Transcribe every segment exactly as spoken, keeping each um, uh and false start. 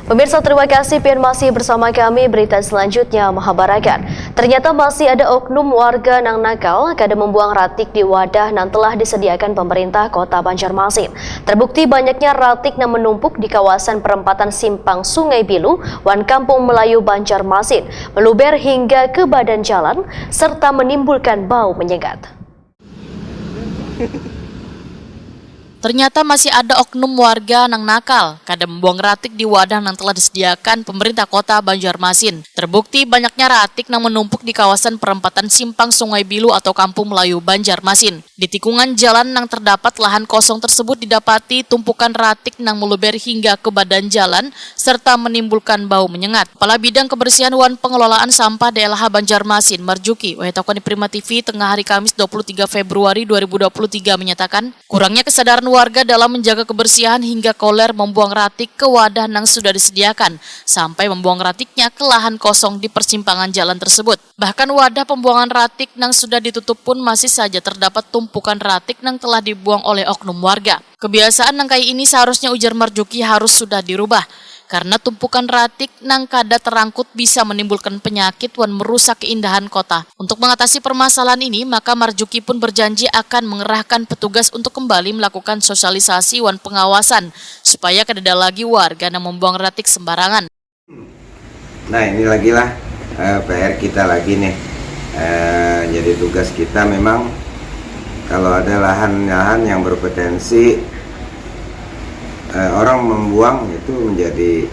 Pemirsa, terima kasih pian masih bersama kami. Berita selanjutnya mahabarakan. Ternyata masih ada oknum warga nang nakal kada membuang ratik di wadah nang telah disediakan pemerintah Kota Banjarmasin. Terbukti banyaknya ratik nang menumpuk di kawasan perempatan Simpang Sungai Bilu wan Kampung Melayu Banjarmasin, meluber hingga ke badan jalan serta menimbulkan bau menyengat. Ternyata masih ada oknum warga nang nakal, kada membuang ratik di wadah nang telah disediakan pemerintah kota Banjarmasin. Terbukti banyaknya ratik nang menumpuk di kawasan perempatan Simpang Sungai Bilu atau Kampung Melayu Banjarmasin. Di tikungan jalan nang terdapat lahan kosong tersebut didapati tumpukan ratik nang meluber hingga ke badan jalan serta menimbulkan bau menyengat. Kepala Bidang Kebersihan wan Pengelolaan Sampah D L H Banjarmasin, Marjuki, wayatakon di Prima T V tengah hari Kamis dua puluh tiga Februari dua ribu dua puluh tiga menyatakan, kurangnya kesadaran warga dalam menjaga kebersihan hingga koler membuang ratik ke wadah nang sudah disediakan, sampai membuang ratiknya ke lahan kosong di persimpangan jalan tersebut. Bahkan wadah pembuangan ratik nang sudah ditutup pun masih saja terdapat tumpukan ratik nang telah dibuang oleh oknum warga. Kebiasaan nang kaya ini seharusnya, ujar Marjuki, harus sudah dirubah, karena tumpukan ratik nang kada terangkut bisa menimbulkan penyakit wan merusak keindahan kota. Untuk mengatasi permasalahan ini, maka Marjuki pun berjanji akan mengerahkan petugas untuk kembali melakukan sosialisasi wan pengawasan supaya kadada lagi warga nang membuang ratik sembarangan. Nah, ini lagi lah, eh, P R kita lagi nih. Eh, jadi tugas kita memang kalau ada lahan-lahan yang berpotensi, eh, orang membuang itu menjadi,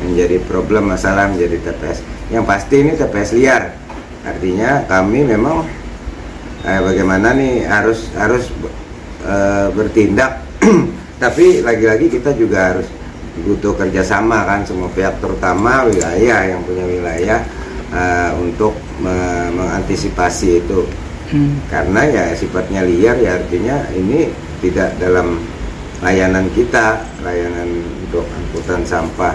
menjadi problem, masalah, menjadi T P S. Yang pasti ini T P S liar. Artinya kami memang, eh, bagaimana nih, harus, harus, eh, bertindak. Tapi lagi-lagi kita juga harus butuh kerjasama kan, semua pihak, terutama wilayah, yang punya wilayah, eh, untuk me-, mengantisipasi itu. Karena ya sifatnya liar, ya artinya ini tidak dalam layanan kita, layanan untuk angkutan sampah.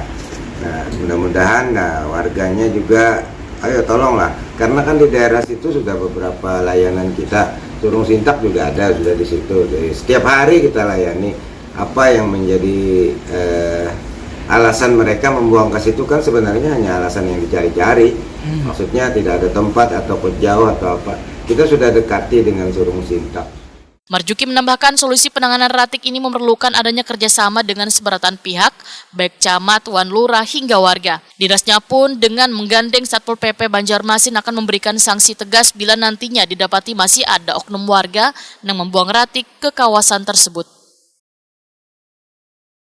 Nah, mudah-mudahan, nah, warganya juga, ayo tolonglah, karena kan di daerah situ sudah beberapa layanan kita, Surung Sintak juga ada, sudah di situ. Jadi, setiap hari kita layani. Apa yang menjadi, eh, alasan mereka membuang ke situ kan sebenarnya hanya alasan yang dicari-cari. Maksudnya tidak ada tempat atau ke jauh atau apa. Kita sudah dekati dengan Surung Sintak. Marjuki menambahkan, solusi penanganan ratik ini memerlukan adanya kerjasama dengan sebaratan pihak, baik camat, wan lurah, hingga warga. Dinasnya pun dengan menggandeng Satpol P P Banjarmasin akan memberikan sanksi tegas bila nantinya didapati masih ada oknum warga yang membuang ratik ke kawasan tersebut.